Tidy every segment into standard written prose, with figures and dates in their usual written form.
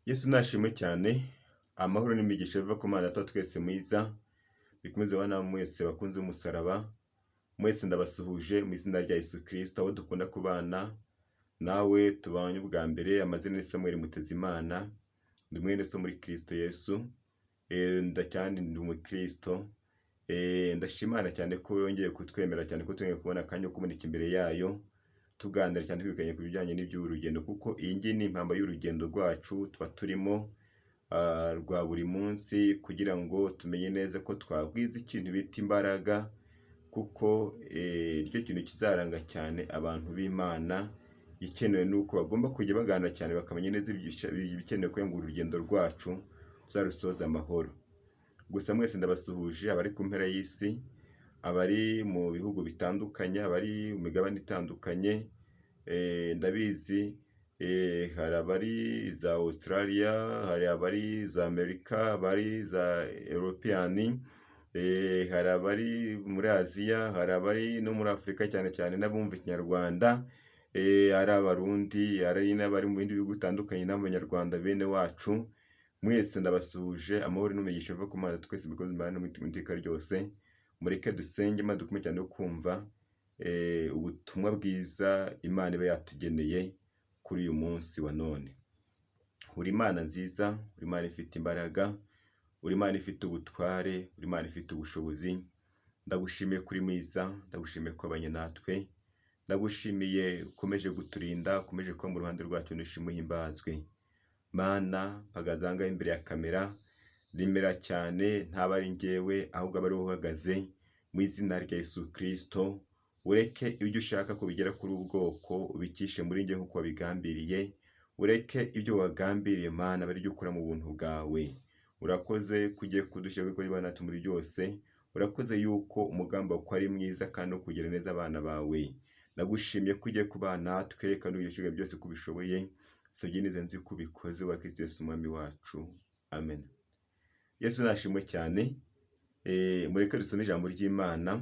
Yesu nashimwe cyane, amahoro n'imigisha biva ku Mana Data wa twese mwiza, bikomeze kubana namwe mwese bakunzi b'umusaraba, mwese ndabasuhuje mu izina rya Yesu Kristo, abo dukunda kubana, nawe tubanye ubwa mbere, amazina ni Samuel Mutezimana, ndi mwene so muri Kristo Yesu, ndacyandi ndi umukristo, ndashima Imana cyane ko yongeye kutwemera cyane ko twongeye kubona akanya ko kuboneka imbere yayo, tuganira cyane twibukanye ku bijyanye n'iby'urugendo kuko iyi ngiyi ni impamba y'urugendo rwacu tuba turimo rwa buri munsi kugira ngo tumenye neza ko twagwiza ikintu bita imbaraga kuko nicyo kintu kizaranga cyane abantu b'Imana. Ikenewe ni uko bagomba kujya baganira cyane bakamenya neza ibikenewe kugira ngo urugendo rwacu tuzarusoze amahoro. Gusa mwese ndabasuhuje abari ku mpera y'isi, abari mu bihugu bitandukanye, abari mu migabane itandukanye, ndabizi hari abari za Australia, hari abari za Amerika, abari za European, hari abari muri Aziya, hari abari no muri Afurika cyane cyane n'abumva Ikinyarwanda, ari Abarundi, hari n'abari mu bindi bihugu bitandukanye n'Abanyarwanda bene wacu, mwese ndabasuhuje, amahoro n'imigisha biva ku Mana twese bikomeze bibane mu iteka ryose. Mureke dusenge maze dukume cyane no kumva ubutumwa bwiza Imana iba yatugeneye kuri uyu munsi wa none. Uri Imana nziza, uri Imana ifite imbaraga, uri Imana ifite ubutware, uri Imana ifite ubushobozi. Ndagushimiye kuri mwiza, ndagushimiye ko wabanye natwe, ndagushimiye ukomeje kuturinda, ukomeje kuba mu ruhande rwacu, nishimwe uhimbazwe. Mana, mpagaze aha ngaha imbere ya kamera, rimera cyane ntaba ari njyewe ahubwo abe ari wowe uhagaze mu izina rya Yesu Kristo. Ureke ibyo ushaka kubigera kuri ubu bwoko ubikishe muri njye nk'uko wabigambiriye, ureke ibyo wagambiriye Mana abe aribyo ukora mu buntu bwawe. Urakoze ko ugiye kudushyira kuri bana muri byose, urakoze yuko umugambi wawe ko ari mwiza kandi wo kugira neza abana bawe. Ndagushimiye ko ugiye kubana natwe kandi ugiye byose ko ubishoboye, sabye neza nzi ko ubikoze wa Kristo Yesu umwami wacu. Amen. Yesu nashimwe cyane. Mureke dusome ijambo ry'Imana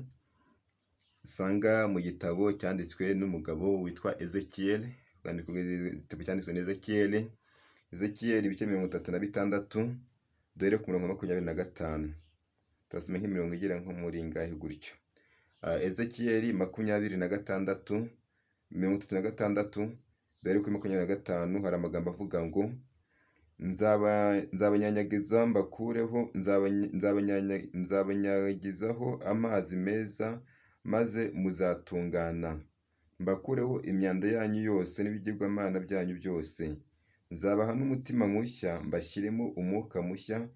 usanga mu gitabo cyanditswe n'umugabo witwa Ezekiel, igitabo cyanditswe na Ezekiel, Ezekiel ibice 36, duhere ku murongo 25. Turasoma nk'imirongo igera nko muri ingahe gutyo. Ezekiel 26, 36, duhere kuri 25, hari amagambo avuga ngo: Nzabanyanyagiza mbakureho, nzabanyanyagizaho amazi meza maze muzatungana, mbakureho imyanda yanyu yose n'ibigirwamana byanyu byose. Nzabaha n'umutima mushya mbashyiremo umwuka mushya,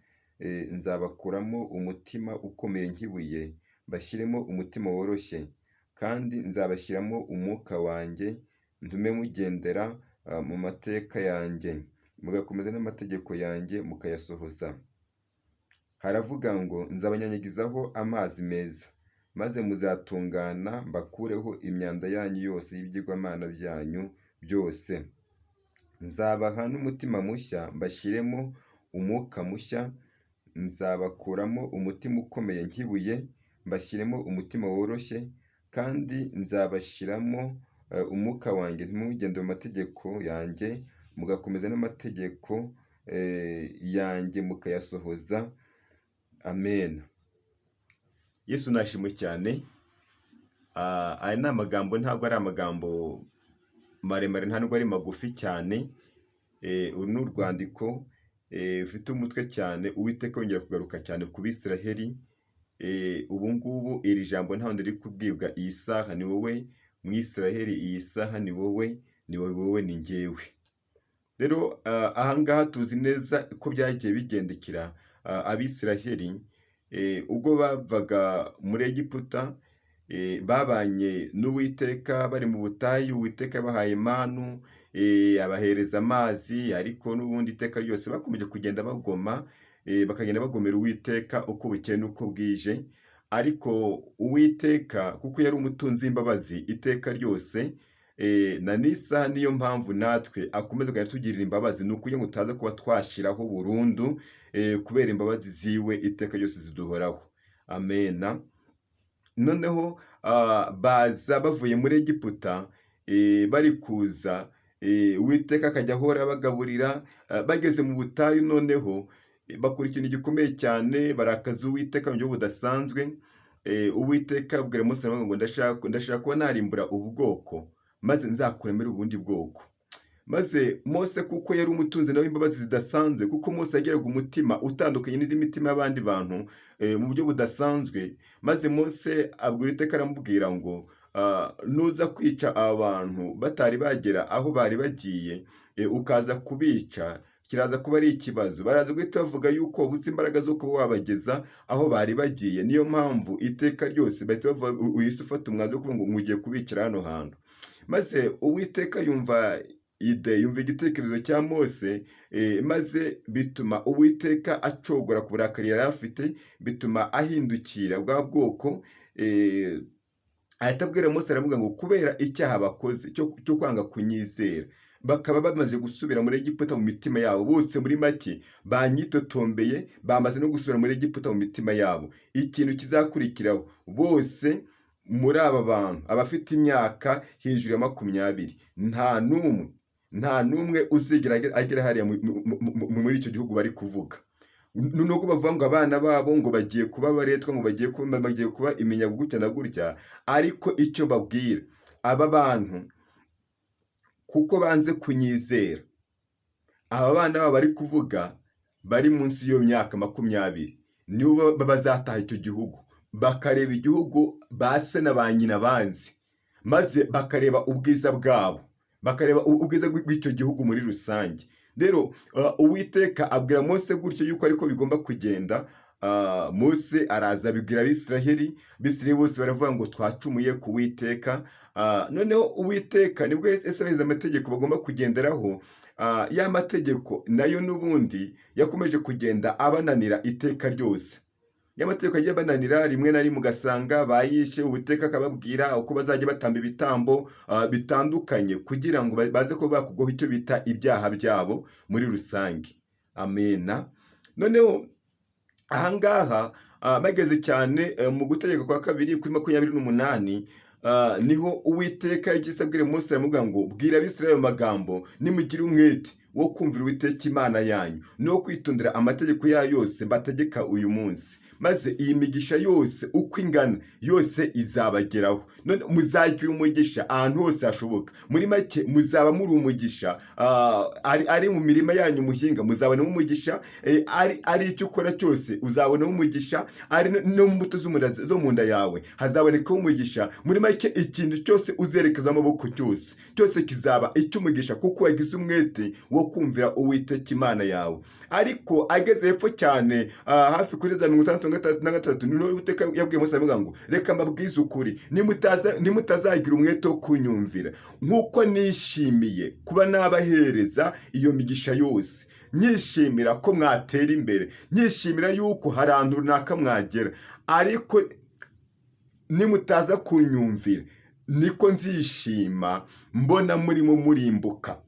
nzabakuramo umutima ukomeye nk'ibuye mbashyiremo umutima woroshye, kandi nzabashyiramo umwuka wanjye ntume mugendera mu mateka yanjye, mugakomeza n'amategeko yanjye mukayasohoza. Haravuga ngo: Nzabanyanyagizaho amazi meza maze muzatungana, mbakureho imyanda yanyu yose y'ibigirwamana byanyu byose. Nzabaha n'umutima mushya mbashyiremo umwuka mushya, nzabakuramo umutima ukomeye nk'ibuye mbashyiremo umutima woroshye, kandi nzabashyiramo umwuka wanjye ntimugende mu mategeko yanjye, mugakomeza n'amategeko yanjye mukayasohoza. Amen. Yesu nashimwe cyane. Aya ni amagambo, ntabwo ari amagambo maremare, nta nubwo ari magufi cyane. Uru ni urwandiko rufite umutwe cyane Uwiteka yongera kugaruka cyane ku Bisiraheli. Ubu ngubu iri jambo nta wundi riri kubwibwa iyi saha, ni wowe Mwisiraheli, iyi saha ni wowe, ni wowe, ni njyewe. Rero aha ngaha tuzi neza ko byagiye bigendekera Abisiraheli ubwo bavaga muri Egiputa, babanye n'Uwiteka bari mu butayu. Uwiteka yabahaye manu, abahereza amazi, ariko n'ubundi iteka ryose bakomeje kugenda bagoma, bakagenda bagomera Uwiteka uko bukeye n'uko bwije. Ariko Uwiteka kuko yari umutunzi w'imbabazi iteka ryose, na n'isaha niyo mpamvu natwe akomeza kugenda atugirira imbabazi, ni ukugira ngo tutaza kuba twashiraho burundu, kubera imbabazi ziwe iteka ryose ziduhoraho. Amena. Noneho baza bavuye muri Egiputa, bari kuza. Uwiteka akajya ahora abagaburira, bageze mu butayu noneho bakora ikintu gikomeye cyane, barakaza Uwiteka mu buryo budasanzwe. Uwiteka abwira Mose aravuga ngo ndashaka kuba narimbura ubu bwoko maze nzakuremere ubundi bwoko. Maze Mose kuko yari umutunzi nawe imbabazi zidasanzwe, kuko Mose yagiraga umutima utandukanye n'indi mitima y'abandi bantu mu buryo budasanzwe, maze Mose abwira Uwiteka aramubwira ngo nuza kwica aba bantu batari bagera aho bari bagiye, ukaza kubica, kiraza kuba ari ikibazo. Baraza guhita bavuga yuko wabuze imbaraga zo kuba wabageza aho bari bagiye. Niyo mpamvu iteka ryose bahita bavuga, uhise ufata umwanzuro wo kuvuga ngo ugiye kubicira hano hantu. Maze Uwiteka yumva idée, yumva igitekerezo cya Mose, maze bituma Uwiteka acogora ku burakari yari afite, bituma ahindukira bwa bwoko, ahita abwira Mose aravuga ngo kubera icyaha bakoze cyo kwanga kunyizera, bakaba bamaze gusubira muri Egiputa mu mitima yabo, bose muri make banyitotombeye, bamaze no gusubira muri Egiputa mu mitima yabo. Ikintu kizakurikiraho, bose muri aba bantu abafite imyaka hejuru ya 20, nta n'umwe uzigera agera hariya muri icyo gihugu bari kuvuga. Nubwo bavuga ngo abana babo ngo bagiye kuba abaretwa, ngo bagiye kuba iminyago gutya na gutya, ariko icyo babwira aba bantu, kuko banze kunyizera, aba bana babo bari kuvuga bari munsi y'iyo myaka 20 nibo bazataha icyo gihugu, bakareba igihugu ba se na ba nyina banzi, maze bakareba ubwiza bwabo, bakareba ubwiza bw'icyo gihugu muri rusange. Rero Uwiteka abwira Mose gutyo yuko ariko bigomba kugenda. Mose araza abibwira Abisiraheli, Abisiraheli bose baravuga ngo twacumuye ku Uwiteka. Noneho Uwiteka nibwo yahise abahereza amategeko bagomba kugenderaho. Ya mategeko nayo n'ubundi yakomeje kugenda abananira iteka ryose. Ya mategeko agiye abananira, rimwe na rimwe ugasanga bayishe, Uwiteka akababwira uko bazajya batamba ibitambo bitandukanye kugira ngo baze kuba bakugwaho icyo bita ibyaha byabo muri rusange. Amena. Noneho ahangaha bageze cyane mu Gutegeka kwa Kabiri kuri 28, niho Uwiteka yagize abwira Mose aramubwira ngo bwira Abisirayeli ayo magambo: nimugira umwete wo kumvira Uwiteka Imana yanyu no kwitondera amategeko yayo yose mbategeka uyu munsi, maze iyi migisha yose uko ingana yose izabageraho. None muzagira umugisha ahantu hose hashoboka. Muri make muzaba muri umugisha, ari mu mirima yanyu muhinga muzabonamo umugisha, ari icyo ukora cyose uzabonamo umugisha, ari no mu mbuto zo mu nda yawe hazabonekaho umugisha. Muri make ikintu cyose uzerekeza amaboko cyose cyose kizaba icy'umugisha, kuko wagize umwete wo kumvira Uwiteka Imana yawe. Ariko ageze hepfo cyane, hafi kuri za 63, niho Uwiteka yabwiye Mose aravuga ngo reka mbabwize ukuri, nimutazagira umwete wo kunyumvira nk'uko nishimiye kuba nabahereza iyo migisha yose, nyishimira ko mwatera imbere, nyishimira yuko hari ahantu runaka mwagera, ariko nimutaza kunyumvira niko nzishima mbona murimo murimbuka.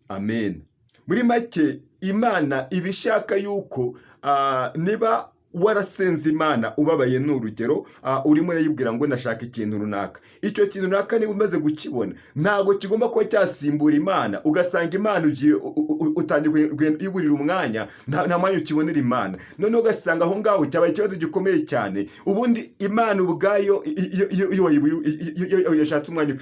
Amen. Muri make Imana iba ishaka yuko niba warasenze Imana ubabaye, ni urugero, urimo urayibwira ngo ndashaka ikintu runaka, icyo kintu runaka niba umaze kukibona ntabwo kigomba kuba cyasimbura Imana, ugasanga Imana ugiye utangiye kugenda uyiburira umwanya, nta mwanya ukibonera Imana. Noneho ugasanga aho ngaho cyabaye ikibazo gikomeye cyane. Ubundi Imana ubwayo iyo yashatse umwanya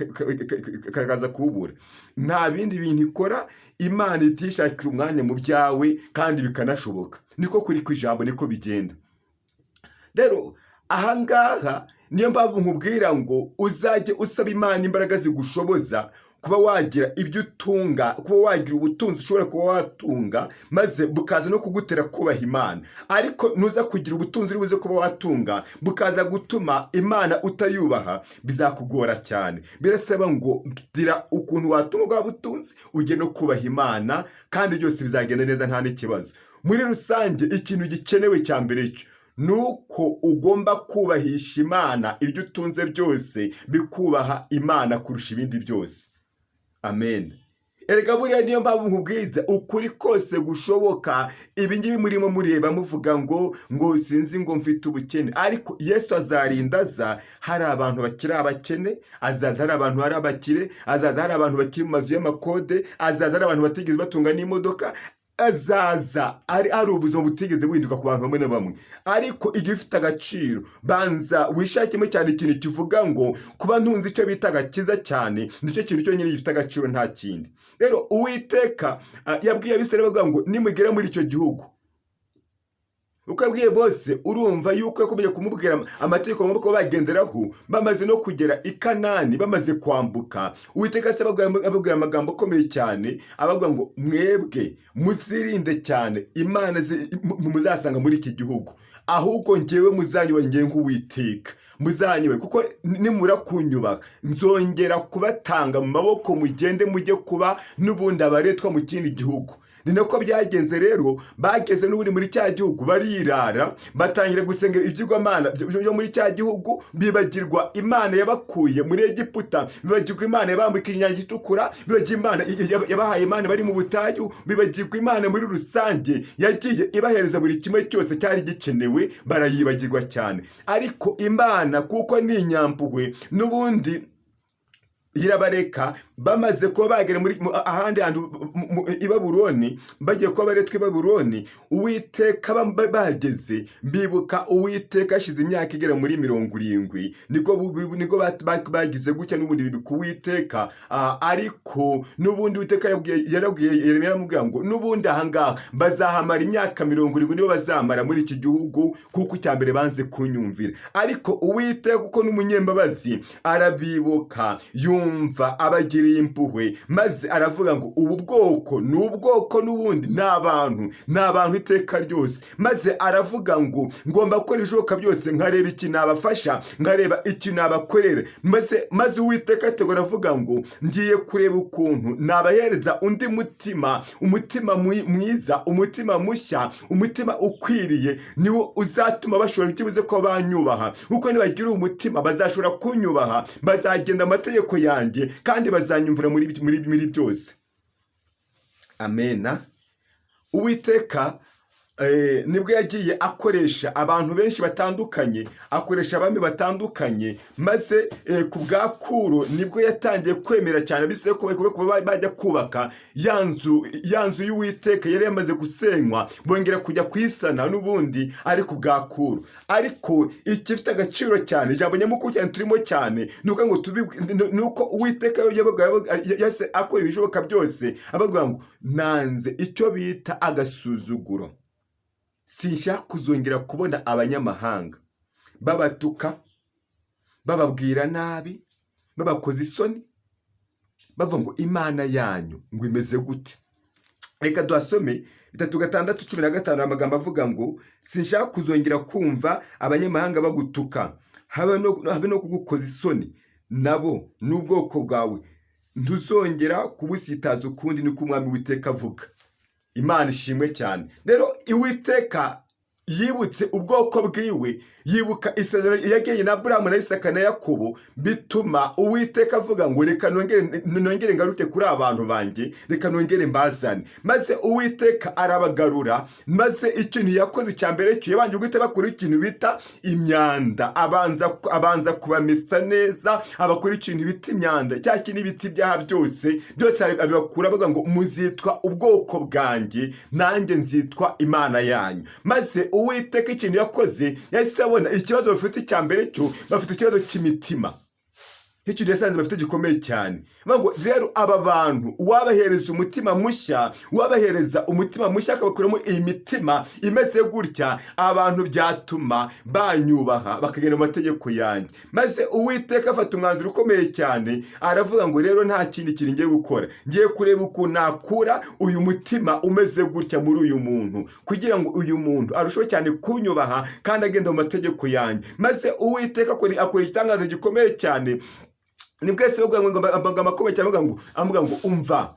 ikaza kuwubura, nta bindi bintu ikora. Imana itishakira umwanya mu byawe kandi bikanashoboka. Niko kuri ku ijambo, niko bigenda. Rero ahangaha niyo mpamvu nkubwira ngo uzajye usaba Imana imbaraga zigushoboza kuba wagira ibyo utunga, kuba wagira ubutunzi ushobora kuba watunga, maze bukaza no kugutera kubaha Imana. Ariko nuza kugira ubutunzi uri buze kuba watunga bukaza gutuma Imana utayubaha, bizakugora cyane. Birasaba ngo gira ukuntu watunga bwa butunzi ujye no kubaha Imana, kandi byose bizagenda neza nta n'ikibazo. Muri rusange ikintu gikenewe cya mbere cyo ni uko ugomba kubahisha Imana, ibyo utunze byose bikubaha Imana kurusha ibindi byose. Amen. Erega buriya niyo mpamvu nkubwiza ukuri kose gushoboka. Ibi ngibi murimo mureba muvuga ngo sinzi, ngo mfite ubukene, ariko Yesu azarinda aza hari abantu bakiri abakene, azaza hari abantu hari abakire, azaza hari abantu bakiri mu mazu y'amakode, azaza hari abantu batigeze batunga n'imodoka, azaza ari ubuzima butigeze buhinduka ku bantu bamwe na bamwe. Ariko igifite agaciro, banza wishakemo cyane ikintu kivuga ngo kuba ntunze icyo bita agakiza cyane, nicyo kintu cyonyine gifite agaciro, nta kindi. Rero Uwiteka yabwiye Abisirayeli bavuga ngo nimugera muri icyo gihugu, uko yabwiye bose, urumva yuko yakomeje kumubwira amategeko bagomba kuba bagenderaho. Bamaze no kugera i Kanani, bamaze kwambuka, Uwiteka se ababwira amagambo akomeye cyane, abavuga ngo mwebwe muzirinde cyane imana muzasanga muri iki gihugu, ahubwo ngewe muzanyubahe, ngewe nk'Uwiteka muzanyubahe, kuko nimura kunyubaha nzongera kubatanga mu maboko, mugende mujye kuba n'ubundi abaretwa mu kindi gihugu. Ni nako byagenze rero. Bageze n'ubundi muri cya gihugu barirara, batangira gusenga ibigirwamana byo muri cya gihugu, bibagirwa Imana yabakuye muri Egiputa, bibagirwa Imana yabambukije Inyanja Itukura, bibagirwa Imana yabahaye Imana bari mu butayu, bibagirwa Imana muri rusange yagiye ibahereza buri kimwe cyose cyari gikenewe, barayibagirwa cyane. Ariko Imana, kuko ni inyampuhwe, n'ubundi irabareka. Bamaze kuba bagera muri ahandi hantu i Babuloni, bagiye kuba baretwa i Babuloni, Uwiteka bageze bibuka Uwiteka hashize imyaka igera muri 70, nibwo bagize gutya n'ubundi bibuka Uwiteka. Ariko n'ubundi Uwiteka yarabwiye Yeremiya, aramubwira ngo n'ubundi ahangaha bazahamara imyaka 70, nibo bazamara muri iki gihugu, kuko icya mbere banze kunyumvira. Ariko Uwiteka, kuko n'umunyembabazi, arabibuka, yumva abagiriye impuhwe, maze aravuga ngo ubu bwoko ni ubwoko n'ubundi ni abantu, ni abantu iteka ryose. Maze aravuga ngo ngomba gukora ibishoboka byose, nkareba ikintu nabafasha, nkareba ikintu nabakorera. Maze Uwiteka ategura, aravuga ngo ngiye kureba ukuntu nabahereza undi mutima, umutima mwiza, umutima mushya, umutima ukwiriye, niwo uzatuma bashobora byibuze ko banyubaha, kuko nibagira umutima bazashobora kunyubaha, bazagenda amategeko yanjye kandi bazanyumvira muri byose. Amena. Uwiteka nibwo yagiye akoresha abantu benshi batandukanye, akoresha abami batandukanye, maze ku bwa Kuro nibwo yatangiye kwemera cyane bise ko kuba bajya kubaka ya nzu y'Uwiteka yari yamaze gusenywa, bongera kujya kuyisana n'ubundi ari ku bwa Kuro. Ariko ikifite agaciro cyane, ijambo nyamukuru cyane turimo cyane, ni uko ngo ni uko Uwiteka yabaga yase akora ibishoboka byose, abavuga ngo nanze icyo bita agasuzuguro, sinshaka kuzongera kubona abanyamahanga babatuka, bababwira nabi, babakoza isoni, bavuga ngo Imana yanyu ngo imeze gute? Reka duhasome 3:6-15, amagambo avuga ngo sinshaka kuzongera kumva abanyamahanga bagutuka, habe no kugukoza isoni, nabo n'ubwoko bwawe ntuzongera kubusitaza ukundi, niko Umwami Witeka avuga. Imana ishimwe cyane. Rero Uwiteka yibutse ubwoko bwiwe, yibuka isezerano yagiranye na Aburahamu na Isaka na Yakobo, bituma Uwiteka avuga ngo reka nongere ngaruke kuri aba bantu banjye, reka nongere mbazane. Maze Uwiteka arabagarura. Maze ikintu yakoze icya mbere cyo, yabanje guhita bakora ikintu bita imyanda, abanza kubamesa neza, abakora ikintu bita imyanda, cya kintu bita ibyaha byose byose abibakura, avuga ngo muzitwa ubwoko bwanjye, nanjye nzitwa Imana yanyu. Maze Uwiteka ikintu yakoze, yahise abona ikibazo bafite. Icya mbere cyo, bafite ikibazo cy'imitima, nk'ikintu yasanze bafite gikomeye cyane. Bavuga ngo rero aba bantu uwabahereza umutima mushya, uwabahereza umutima mushya akabakuramo iyi mitima imeze gutya, abantu byatuma banyubaha, bakagenda mu mategeko yanjye. Maze Uwiteka afata umwanzuro ukomeye cyane, aravuga ngo rero nta kindi kintu ngiye gukora, ngiye kureba ukuntu nakura uyu mutima umeze gutya muri uyu muntu, kugira ngo uyu muntu arusheho cyane kunyubaha kandi agenda mu mategeko yanjye. Maze Uwiteka akora igitangaza gikomeye cyane. Ni bwese bavuga ngo amagambo akomeye cyane, avuga ngo umva,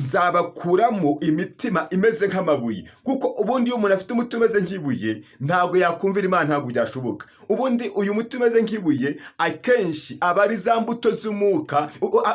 Nzabakuramo imitima imeze nk'amabuye, kuko ubundi iyo umuntu afite umutima umeze nk'ibuye ntabwo yakumvira Imana, ntabwo byashoboka. Ubundi uyu mutima umeze nk'ibuye akenshi aba ari za mbuto z'umwuka,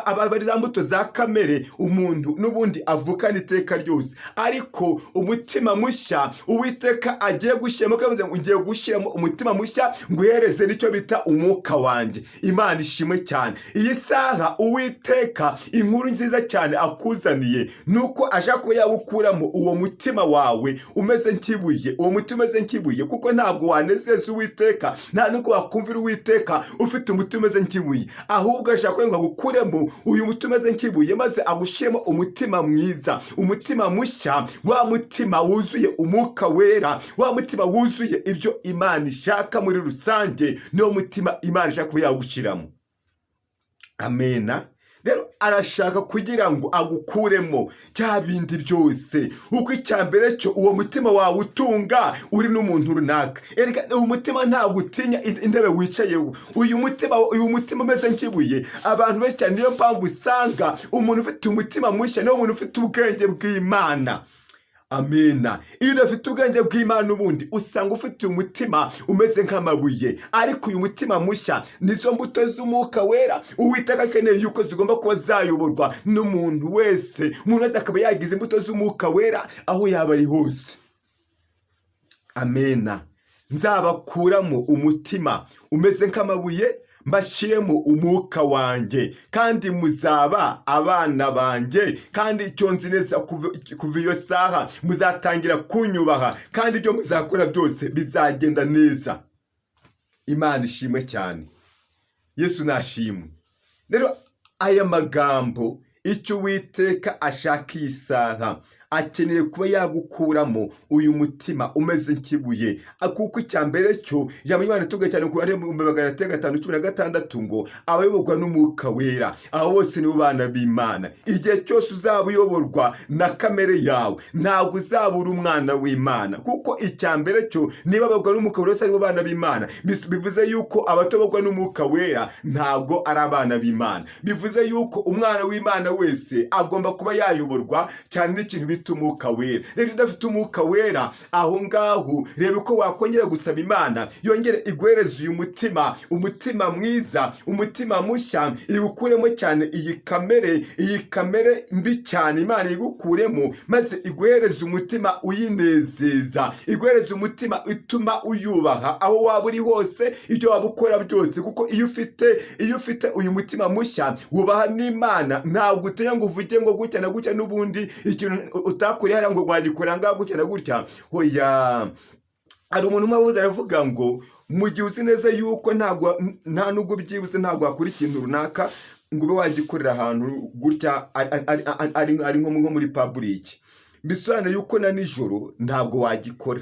aba ari za mbuto za kamere umuntu n'ubundi avukana iteka ryose. Ariko umutima mushya Uwiteka agiye gushyiramo, akavuze ngo ngiye gushyiramo umutima mushya, nguhereze nicyo bita umwuka wanjye. Imana ishimwe cyane. Iyi saha Uwiteka inkuru nziza cyane akuzaniye nuko ashaka kuba yawukuramo uwo mutima wawe umeze nk'ibuye, uwo mutima umeze nk'ibuye, kuko ntabwo wanezeza Uwiteka, nta nubwo wakumvira Uwiteka ufite umutima umeze nk'ibuye. Ahubwo ashaka kugira ngo agukuremo uyu mutima umeze nk'ibuye, maze agushyiremo umutima mwiza, umutima mushya, wa mutima wuzuye umwuka wera, wa mutima wuzuye ibyo Imana ishaka muri rusange. Niwo mutima Imana ishaka kuba yagushyiramo. Amena. Rero arashaka kugira ngo agukuremo cya bindi byose, kuko icya mbere cyo uwo mutima wawe utunga uri n'umuntu runaka. Erega uyu mutima ntabwo utinya intebe wicayeho. Uyu mutima umeze nk'ibuye, abantu benshi cyane, niyo mpamvu usanga umuntu ufite umutima mushya niwo muntu ufite ubwenge bw'Imana. Amina. Iyo udafite ubwenge bw'Imana, ubundi usanga ufite umutima umeze nk'amabuye. Ariko uyu mutima mushya nizo mbuto z'umwuka wera Uwiteka akeneye yuko zigomba kuba zayoborwa n'umuntu wese. Umuntu wese akaba yagize imbuto z'umwuka wera aho yaba ari hose. Amena. Nzabakuramo umutima umeze nk'amabuye, mbashyiremo umwuka wanjye, kandi muzaba abana banjye. Kandi icyo nzi neza, kuva iyo saha muzatangira kunyubaha, kandi ibyo muzakora byose bizagenda neza. Imana ishimwe cyane. Yesu nashimwe. Rero aya magambo, icyo Uwiteka ashaka iyi saha, akeneye kuba yagukuramo uyu mutima umeze nk'ibuye, kuko icya mbere cyo ijambo ry'Imana ritubwira cyane ku ari mu 516 ngo abayoborwa n'umwuka wera, abo bose nibo bana b'Imana. Igihe cyose uzaba uyoborwa na kamere yawe, ntabwo uzaba uri umwana w'Imana, kuko icya mbere cyo niba abayoborwa n'umwuka wera bose aribo bana b'Imana, bivuze yuko abatayoborwa n'umwuka wera ntabwo ari abana b'Imana. Bivuze yuko umwana w'Imana wese agomba kuba yayoborwa cyane n'ikintu bita umwuka wera. Rero udafite umwuka wera aho ngaho, reba uko wakongera gusaba Imana yongere iguhereze uyu mutima, umutima mwiza, umutima mushya, iwukuremo cyane iyi kamere, iyi kamere mbi cyane. Imana igukuremo maze iguhereze umutima uyinezeza, iguhereze umutima utuma uyubaha aho waba uri hose, ibyo waba ukora byose. Kuko iyo ufite uyu mutima mushya wubaha n'Imana, ntabwo utinya ngo uvuge ngo gutya na gutya, n'ubundi ikintu utakuriye hariya ngo wagikora ngaha gutya na gutya. Hoya, hari umuntu umwe wabuze aravuga ngo mu gihe uzi neza yuko ntabwo, nta nubwo byibutse, ntabwo wakora ikintu runaka ngo ube wagikorera ahantu gutya ari nko muri public, bisobanuye yuko na nijoro ntabwo wagikora.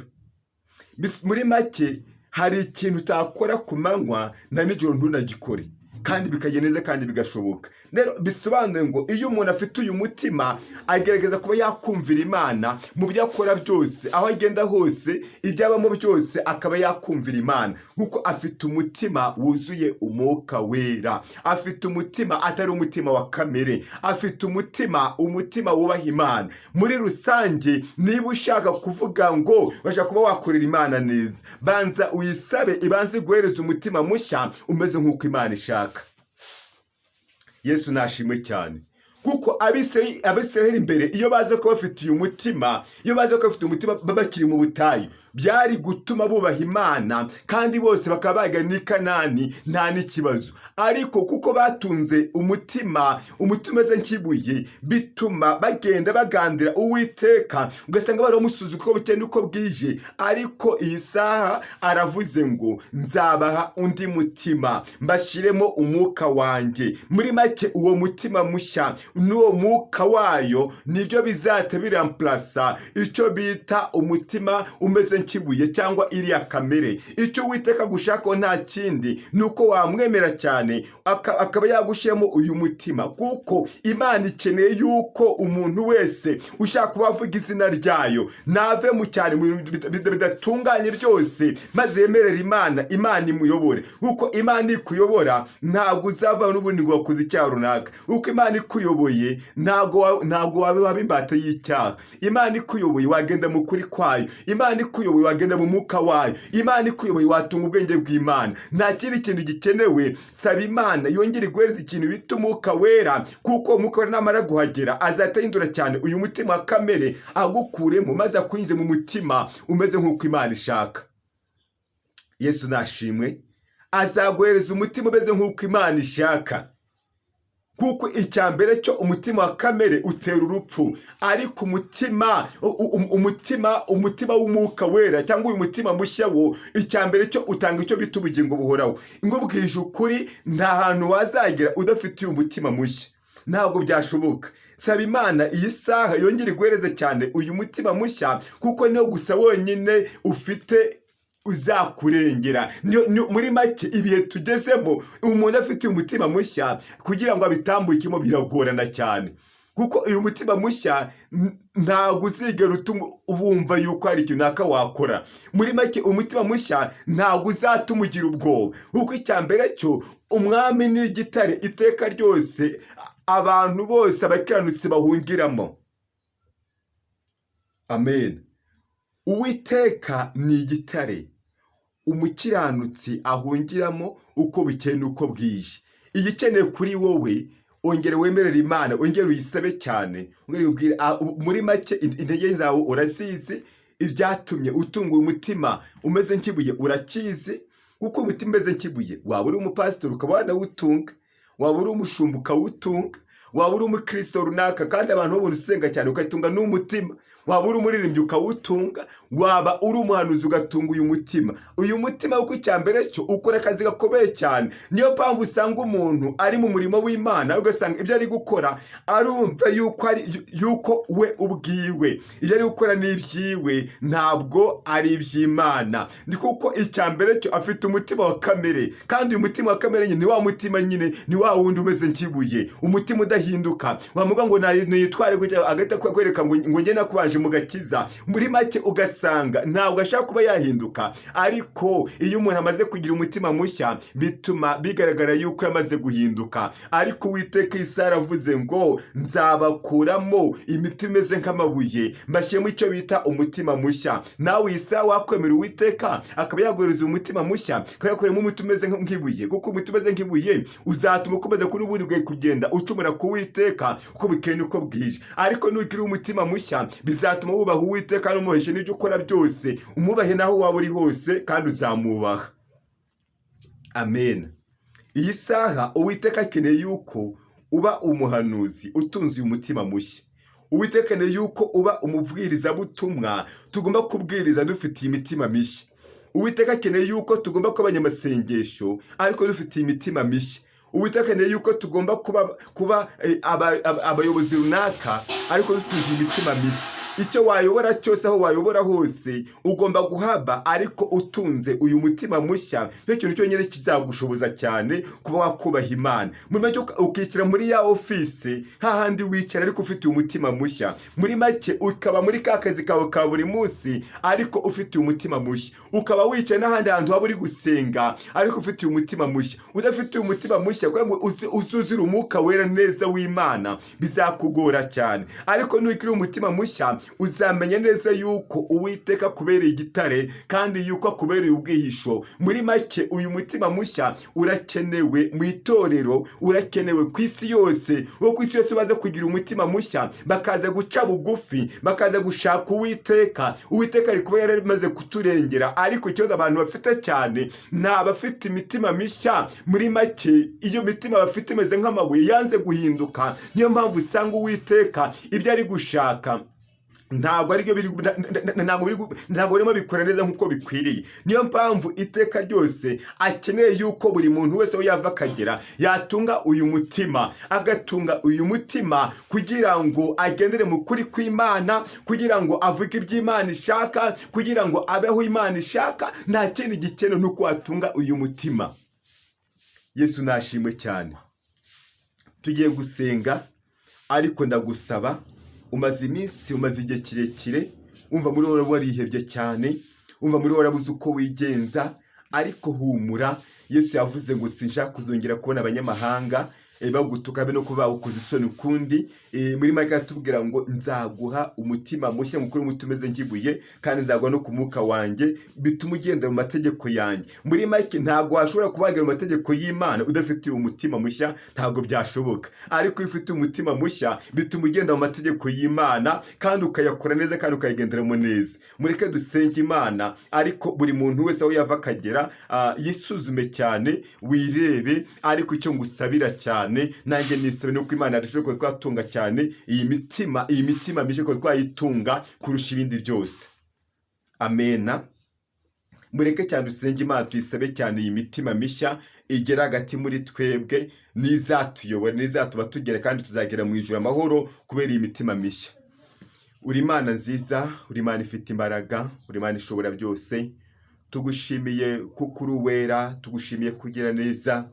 Muri make, hari ikintu utakora ku manywa, na nijoro ntunagikore, kandi bikagenda neza kandi bigashoboka. Rero bisobanuye ngo iyo umuntu afite uyu mutima agerageza kuba yakumvira Imana mu byo akora byose, aho agenda hose, ibyo abamo byose, akaba yakumvira Imana, kuko afite umutima wuzuye umwuka wera, afite umutima atari umutima wa kamere, afite umutima wubaha Imana muri rusange. Niba ushaka kuvuga ngo urashaka kuba wakorera Imana neza, banza uyisabe ibanze iguhereze umutima mushya umeze nk'uko Imana ishaka. Yesu nashimwe cyane. Kuko Abisirayeli imbere, iyo baza kuba bafite uyu mutima, iyo baza kuba bafite umutima bakiri mu butayu, byari gutuma bubaha Imana kandi bose bakaba bagana n'i Kanani nta n'ikibazo. Ariko kuko batunze umutima umeze nk'ibuye, bituma bagenda bagandira Uwiteka, ugasanga baramusuzugura uko bukeye n'uko bwije. Ariko iyi saha aravuze ngo nzabaha undi mutima, mbashyiremo umwuka wanjye. Muri make, uwo mutima mushya n'uwo mwuka wayo nibyo bizahita biramplasa icyo bita umutima umeze nk'ibuye cyangwa iriya kamere. Icyo Uwiteka agushakaho nta kindi, ni uko wamwemera cyane akaba yagushyiramo uyu mutima, kuko Imana ikeneye yuko umuntu wese ushaka kuba avuga izina ryayo nave mu cyane mu bintu bidatunganye byose, maze yemerere Imana, Imana imuyobore. Kuko Imana ikuyobora ntabwo uzava n'ubundi ngo wakoze icyaha runaka, kuko Imana ikuyobora. ikuyoboye ntabwo waba imbata y'icyaha. Imana ikuyoboye wagenda mu kuri kwayo. Imana ikuyoboye wagenda mu mwuka wayo. Imana ikuyoboye watunga ubwenge bw'Imana. Nta kindi kintu gikenewe. Saba Imana yongere iguhereze ikintu bita Umwuka Wera, kuko Umwuka Wera namara guhagera azahita ahindura cyane uyu mutima wa kamere, agukuremo maze akwinjize mu mutima umeze nk'uko Imana ishaka. Yesu nashimwe. Azaguhereza umutima umeze nk'uko Imana ishaka, kuko icya mbere cyo umutima wa kamere utera urupfu, ariko umutima w'Umwuka Wera cyangwa uyu mutima mushya wo, icya mbere cyo utanga icyo bita ubugingo buhoraho. Ngubwije ukuri, nta hantu wazagera udafite uyu mutima mushya, ntabwo byashoboka. Saba Imana iyi saha yongere iguhereze cyane uyu mutima mushya, kuko niyo gusa wonyine ufite uzakurengera. Muri make, ibihe tugezemo, umuntu afite umutima mushya kugira ngo abitambukemo biragorana cyane, kuko uyu mutima mushya ntabwo uzigera utuma wumva yuko hari ikintu runaka wakora. Muri make, umutima mushya ntabwo uzatuma ugira ubwoba, kuko icya mbere cyo Umwami ni igitare iteka ryose abantu bose abakiranutsi bahungiramo. Amen. Uwiteka ni igitare umukiranutsi ahungiramo uko bukeye n'uko bwije. Igikeneye kuri wowe, ongera wemerere Imana, ongera uyisabe cyane, ongera uyibwire. Muri make, intege zawe urazizi, ibyatumye utunga umutima umeze nk'ibuye urakizi, kuko umutima umeze nk'ibuye waba uri umupasitori ukaba wanawutunga, waba uri umushumba ukawutunga, waba uri umukristo runaka kandi abantu babona usenga cyane ugatunga n'umutima, waba uri umuririmbyi ukawutunga, waba uri umuhanuzi ugatunga uyu mutima. Uyu mutima, kuko icya mbere cyo ukora akazi gakomeye cyane. Niyo mpamvu usanga umuntu ari mu murimo w'Imana, ugasanga ibyo ari gukora arumva yuko ari yuko we ubwiwe ibyo ari gukora ni ibyiwe, ntabwo ari iby'Imana. Ni kuko icya mbere cyo afite umutima wa kamere, kandi uyu mutima wa kamere nyine ni wa mutima nyine, ni wa wundi umeze nk'ibuye, umutima udahinduka. Wamuga ngo nayitware gutya, agahita kwereka ngo njye nakubanje mu gakiza. Muri make, ugasanga ntabwo ashaka kuba yahinduka. Ariko iyo umuntu amaze kugira umutima mushya, bituma bigaragara yuko yamaze guhinduka. Ariko Uwiteka Isa yaravuze ngo nzabakuramo imitima imeze nk'amabuye, mbashyiremo icyo bita umutima mushya. Nawe iyi saha wakwemera Uwiteka akaba yaguhereza umutima mushya, akaba yakuremo umutima umeze nk'ibuye, kuko umutima umeze nk'ibuye uzatuma ukomeza kuri ubundi bwawe kugenda ucumura ku Uwiteka uko bukeye n'uko bwije. Ariko nugira umutima mushya, bizatuma wubaha Uwiteka n'umuheshe n'ibyo ukora byose, umubahe naho waba uri hose, kandi uzamubaha. Amen. Iyi saha Uwiteka akeneye yuko uba umuhanuzi utunze uyu mutima mushya. Uwiteka akeneye yuko uba umubwirizabutumwa, tugomba kubwiriza dufitiye imitima mishya. Uwiteka akeneye yuko tugomba kuba abanyamasengesho ariko dufitiye imitima mishya. Uwiteka akeneye yuko tugomba kuba abayobozi runaka ariko dutunze imitima mishya. Icyo wayobora cyose, aho wayobora hose, ugomba guhaba ariko utunze uyu mutima mushya. Nicyo kintu cyonyine kizagushoboza cyane kuba wakubaha Imana. Muri make, ukicara muri ya ofisi hahandi wicara ariko ufite umutima mushya. Muri make, ukaba muri ka kazi kawe ka buri munsi ariko ufite umutima mushya, ukaba wicaye n'ahandi hantu waba uri gusenga ariko ufite umutima mushya. Udafite umutima mushya, kugira ngo uzuzure Umwuka Wera neza w'Imana, bizakugora cyane. Ariko nugira umutima mushya, uzamenya neza yuko Uwiteka akubereye igitare kandi yuko akubereye ubwihisho. Muri make, uyu mutima mushya urakenewe mu itorero, urakenewe ku isi yose. Wo ku isi yose baza kugira umutima mushya, bakaza guca bugufi, bakaza gushaka Uwiteka, Uwiteka ari kuba yaramaze kuturengera. Ariko ikibazo abantu bafite cyane ni abafite imitima mishya. Muri make, iyo mitima bafite imeze nk'amabuye yanze guhinduka. Niyo mpamvu usanga Uwiteka ibyo ari gushaka ntabwo aribyo biri, ntabwo birimo bikora neza nk'uko bikwiriye. Niyo mpamvu iteka ryose akeneye yuko buri muntu wese aho yava akagera yatunga uyu mutima, agatunga uyu mutima kugira ngo agendere mu kuri kw'Imana, kugira ngo avuge iby'Imana ishaka, kugira ngo abeho Imana ishaka. Nta kindi gikenewe, ni uko watunga uyu mutima. Yesu nashimwe cyane. Tugiye gusenga, ariko ndagusaba, umaze iminsi, umaze igihe kirekire wumva muri wowe warihebye cyane, wumva muri wowe warabuze uko wigenza, ariko humura. Yesu yavuze ngo sinshaka kuzongera kubona abanyamahanga. bagutuka, habe no kuba bagukoza isoni ukundi. Muri make aratubwira ngo nzaguha umutima mushya, ngukure umutima umeze nk'ibuye, kandi nzaguha no ku mwuka wanjye, bituma ugendera mu mategeko yanjye. Muri make, ntabwo washobora kuba wagera mu mategeko y'Imana udafite umutima mushya, ntabwo byashoboka. Ariko iyo ufite umutima mushya, bituma ugenda mu mategeko y'Imana kandi ukayakora neza kandi ukayagenderamo neza. Mureke dusenge Imana, ariko buri muntu wese aho yava akagera, yisuzume cyane, wirebe. Ariko icyo ngusabira cyane, nanjye nisabe, nuko Imana yadushoboye kuba twatunga cyane iyi mitima mishya, kuba twayitunga kurusha ibindi byose. Amena. Mureke cyane dusenge Imana, tuyisabe cyane iyi mitima mishya igera hagati muri twebwe, n'izatuyobora, n'izatuma tugera kandi tuzagera mu ijuru amahoro kubera iyi mitima mishya. Uri Imana nziza, uri Imana ifite imbaraga, uri Imana ishobora byose. Tugushimiye kuko uri uwera, tugushimiye kugira neza.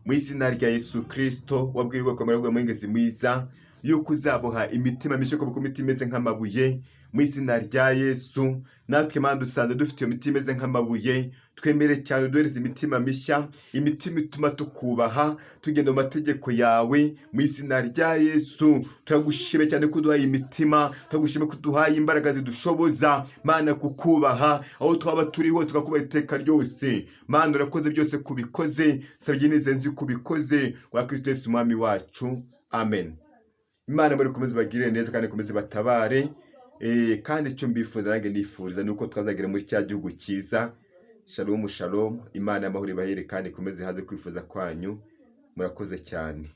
Mu izina rya Yesu Kirisito, wabwiye ubwoko bwawe, mwengezi mwiza, yuko uzaboha imitima mishya kuko imitima imeze nk'amabuye. Mu izina rya Yesu, natwe Mana dusanze dufite iyo mitima imeze nk'amabuye. Twemere cyane uduhereze imitima mishya, imitima ituma tukubaha, tugenda mu mategeko yawe. Mu izina rya Yesu, turagushimiye cyane ko uduhaye imitima, turagushimiye ko uduhaye imbaraga zidushoboza, Mana, kukubaha aho twaba turi hose, tukakubaha iteka ryose. Mana, urakoze byose kubikoze, sabye nizeye nzi kubikoze wa Kristo Yesu Umwami wacu, amen. Imana muri ikomeze bagirire neza kandi ikomeze batabare. Kandi icyo mbifuza nanjye nifuriza ni uko twazagera muri cya gihugu cyiza. Shalom, shalom. Imana y'amahoro ibahire kandi ikomeze ihaze kwifuza kwanyu. Murakoze cyane.